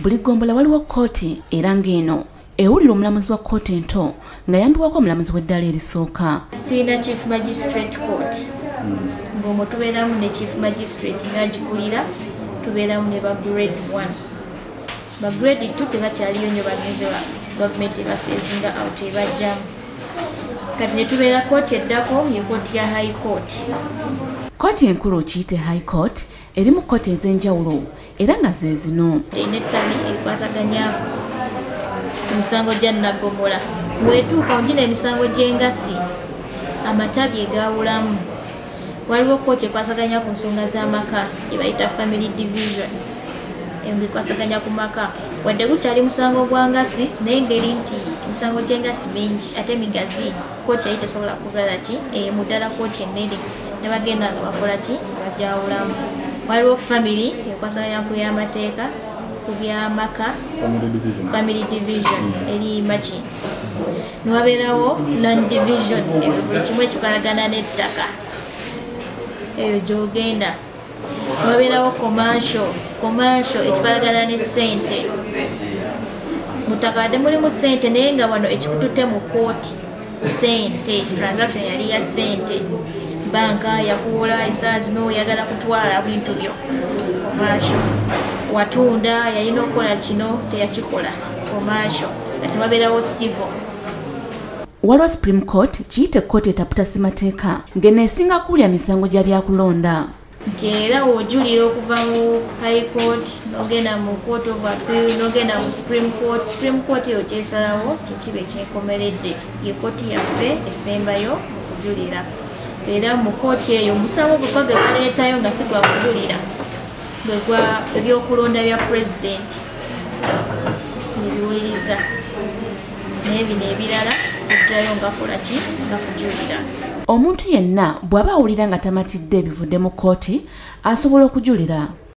Buli ggombolola waliwo kkooti, era ng'eno ewulira omulamuzi wa kkooti ento ng'ayambibwako omulamuzi w'eddaala erisooka. Tulina Chief Magistrate Court, ng'omwo tubeeramu ne Chief Magistrate ng'agikulira, tubeeramu ne ba Grade 1. Ba Grade 2 tebakyaliyo nnyo, bagenze, gavumenti ebaphasinga out, ebajjamu. Kati ne tubeera kooti eddako ye kooti ya High Court. Kkooti enkulu, kiyite High Court, erimu kkooti ez'enjawulo era nga ze zino. Erina ettabi erikwataganya ku misango gya naggomola. Weetuuka gino emisango gy'engasi, amatabi egawulamu, waliwo kooti ekwasaganya ku nsonga z'amaka gye bayita Family Division, ekwasaganya ku maka. Wadde gukyali musango gwa ngasi, naye engeri nti emisango gy'engasi mingi ate migazi, kooti yali tesobola kukola ki mu ddala kooti ennene, ne bagenda nga bakola ki, bajawulamu. Waliwo family ekwasaganya ku y'amateeka ku byamaka, Family Division eri Maki. Niwabeerawo Land Division, ebyo buli kimu ekikolagana n'ettaka, eyo gyogenda. Niwabeerawo Commercial, commercial ekikolagana ne ssente. Mu ttaka wadde mulimu ssente, naye nga wano ekikututte mu kooti ssente, transaction yali ya ssente, banka yakuwola, esaawa zino oyagala kutwala bintu byo, commercial. Watunda, yalina okukola kino, teyakikola, commercial. Ate wabeerawo civil. Waliwo Supreme Court, kiyite kkooti etaputa ssemateeka, ng'eno esinga kuwulira misango gya byakulonda. Nti era w'ojulira okuva mu High Court n'ogenda mu Court of Appeal n'ogenda mu Supreme Court, Supreme Court eyo kyesalawo kyekiba ekyenkomeredde, ye kooti yaffe esembayo mu kujulira. Era mu kooti eyo omusango gwokka gwe baleetayo nga si gwa kujulira gwe gwa ebyokulonda bya pulezidenti nebiwuliriza, naye bino ebirala kujjayo nga kola ki, nga kujulira. Omuntu yenna bw'aba awulira nga tamatidde ebivudde mu kkooti, asobola okujulira.